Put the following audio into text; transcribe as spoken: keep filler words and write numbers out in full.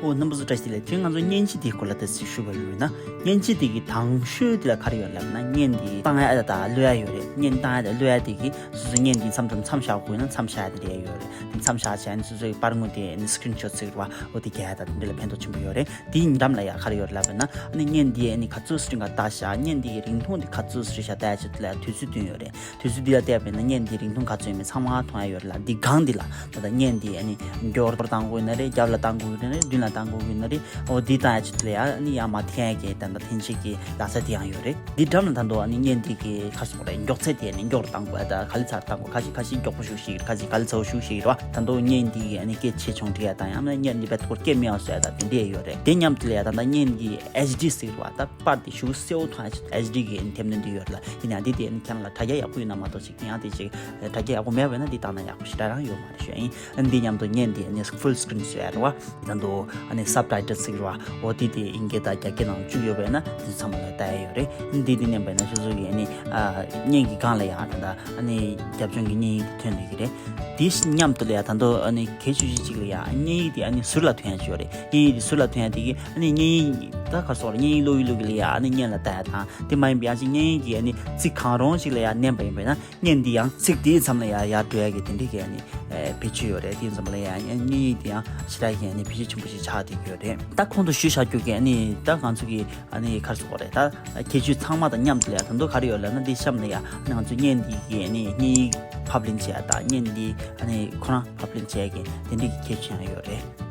ཨོ་རྣམ་པ་ཚོ་བཀྲ་ཤིས་བདེ་ལེགས། དེ་ང་ཚོ་བརྙན་ཆས་དེའི་སྐོར་ལ་ཏོག་ཙམ་ཞུ་བ་ཡིན་ན། བརྙན་ཆས་དེ་གི་དང་ཤོས་དེ་ལ་ག་རེ་ཡོད་ལབ་ན། བརྙན་དེ་བཏང་ཡ་དང་གློད་ཡ་ཡོད་རེད། བརྙན་བཏང་ཡ་དང་གློད་ཡ་དེ་གི་སོ་སོ་བརྙན་དེ་མཚམས་མཚམས་མཚམས་བཞག་དགོས་ན་མཚམས་བཞག་ཡ་དེ་རེད་ཡོད་རེད། དེ་མཚམས་བཞག་བྱས་ནས་སོ་སོའི་པར་ངོས་དེ་ནི་སི་ཀི་རིན་ཤོ་ཊི་ཟེར་བ་ཨོ་དེ་རྒྱག་ཡ་དང་དེ་འདྲ་ལ་ཕན་ཐོགས་ཆེན་པོ་ཡོད་རེད། དེའི་འགྲམ་ལ་ཡ་ག་རེ་ཡོད་ལབ་ན། ཨ་ནི་བརྙན་དེ་ཨ་ནི་ག་ཚོད་སི་ཀི་རིན་ག་བཏགས་ཤག་བརྙན་དེ་གི་རིང་ཐུང་དེ་ག་ཚོད་སི་ཀི་རིན་ཤོ་ཊི་བཏགས་ཡ་ཆེད་དུ་ལ་ཡ་དུས་ཚོད་བསྟུན་ཡོད་རེད། དུས་ཚོད་འདི་ལ་བལྟས་པ་ཡིན་ན་བརྙན་འདི་རིང་ཐུང་ག་ཚོད་ཡིན་མིན་ཚང་མ་མཐོང་ཡ་ཡོད་རེད་ལ། འདི་སྒང་འདི་ལ་ད་ལྟ་བརྙན་འདི་ཨ་ནི་མགྱོགས་པར་བཏང་དགོས་ན་རེད། རྒྱབ་ལ་བཏང་དགོས་ན་རེད། མདུན་ལ་བཏང་དགོས་ན་རེད། འོ་འདི་བཏང་ཡ་ཆེད་དུ་ལ་ཡ་ཨ་ནི་ཡར་མར་འཐེན་ཡ་གི་ད་ལྟ་འཐེན་བྱེད་ཀྱི་ལག་ཆ་དེ་ཡང་ཡོད་རེད། འདི་འགྲམ་ལ་ད་དུང་ཨ་ནི་བརྙན་འདི་གི་ཁ་སོགས་རེད། མགྱོགས་ཚད་དེ་ཨ་ནི་མགྱོགས་རུ་བཏང་དགོས་ཡ། ད་ག་ལེ་ཚར་བཏང་དགོས། ཁ་ཤས་ཁ་ཤས་མགྱོགས་པོ་ཞུགས་ཤིག་ཁ་ཤས་ག་ལེ་ཚར་ཞུགས་ཤིག་རེད་བ། ད་དུང་བརྙན་འདི་གི་ཨ་ནི་སྐད་ཆེ་ཆུང་འགྲིག་ཡ་དང་། ཡང་ན་བརྙན་འདི་བས་ཐོག་སྐད་མི་ཡག་བཟོ་ཡ་དང་དེ་འདྲས་ཡོད་རེད། དེ་མཉམ་དུ་ལ་ཡ་ད་ལྟ་བརྙན་འདི་ཨེཆ་ཌི་ཟེར་བ་ད་པར་དེ་ཞེ་པོ་གསལ་པོ་མཐོང་ཡ་ཆེད་དུ་ཨེཆ་ཌི་གི་ཨ་ནི་མཐེབ་གནོན་འདི་ཡོད་རེད་ལ། ཡིན་ནའང་འདི་དེ་ཨ་ནི་ཁྱེད་རང་ལ་དྲ་རྒྱ་ཡག་པོ་ཡོད་ན་མ་གཏོགས་ཅིག་ཡང་དེ་ཅིག་དྲ་རྒྱ་ཡག་པོ་མེད་པ་ཡིན་ན་འདི་བཏང་ན་ཡག་པོ་ཞེ་དྲག་རང་ཡོད་མ་རེད་ཞུ་ཡ་ཡིན། ཨ་ནི་འདི་མཉམ་དུ་བརྙན་འདི་ཨ་ནི་ཕུལ་སི་ཀི་རིན་བཟོ་ཡ་རེད་བ། ད་དུང་ཨ་ནི་སབ་ཊའི་ཊལ་ཟེར་བ་འོ་དེ་དེ་དབྱིན་སྐད་དང་རྒྱ་སྐད་ནང་བཅུག་ཡོད་པ་ཡིན་ན་དེ་ཚང་མ་ལ་ལྟ་ཡ་ཡོད་རེད། ཨ་ནི་འདི་དེ་མཉམ་པ་ཡིན་ན་སོ་སོ་གི་ཨ་ནི་ཨ་བརྙན་གྱི་སྒང་ལ་ཡ་ད་ལྟ་ཨ་ནི་རྒྱབ་ལྗོངས་ཀྱི་བརྙན་ཡིག་ཐོན་ཡོད་ཀྱི་རེད། དེ་མཉམ་དུ་ལ་ཡ་ད་དུང་ཨ་ནི་གལ་ཆེ་ཤོས་གཅིག་ལ་ཡ་བརྙན་ཡིག་དེ་ཨ་ནི་ཟུར་ལ་ཐོན་ཡ་ཅིག་ཡོད་རེད། བརྙན་ཡིག་དེ་ཟུར་ལ་ཐོན་ཡ་དེ་གི་ཨ་ནི་བརྙན་ཡིག་ད་ག་སོགས་རེད། བརྙན་ཡིག་ཀློག་གི་ཀློག་གི་ལ་ཡ་ཨ་ནི་བརྙན་ལ་ལྟ་ཡ་དང་། དེ་མ་ཡིན་པའི་ཡང་ཅིག་བརྙན་ཡིག་གི་ཨ་ནི་ཚིག་གང་རུང་ཞིག་ལ་ཡ་མནན་པ་ཡིན་པས་ན་བརྙན་འདི་ཡང་ཚིག་དེའི་མཚམས་ལ་ཡ་ཡར་འགྲོ་ཡ་གི་དེ་འདྲའི་གི་ཨ་ནི་ཨེ་བེད་སྤྱོད་ཡོད་རེད། དེ་ཙམ་ལ་ཡ་བརྙན་ཡིག་དེ་ཡང་ཞེ་དྲག་གི་ཨ་ནི་བེད་སྤྱོད་ཆེན་པོ་ཞིག་ཆགས་བསྡད་ཀྱི་ཡོད་རེད། ད་གོང་དུ་ཞུས་བཞག་རྒྱུ་གི་ཨ་ནི་ད་ང་ཚོ་གི་ཨ་ནི་ག་རེ་ཟེར་དགོས་རེད། ད་ཁྱད་ཆོས་ཚང་མ་དང་མཉམ་དུ་ལ་ཡ་ད་དུང་ག་རེ་ཡོད་ལབ་ན། འདི་གཤམ་ལ་ཡ་ཨ་ནི་ང་ཚོས་བརྙན་འདི་གི་ཨ་ནི་བརྙན་ཡིག་ཕབ་ལེན་བྱེད་ཡ་དང་བརྙན་འདི་ཨ་ནི་ཁོ་རང་ཕབ་ལེན་བྱེད་ཡ་གི་དེ་འདྲའི་གི་ཁྱད་ཆོས་ཡང་ཡོད་རེད།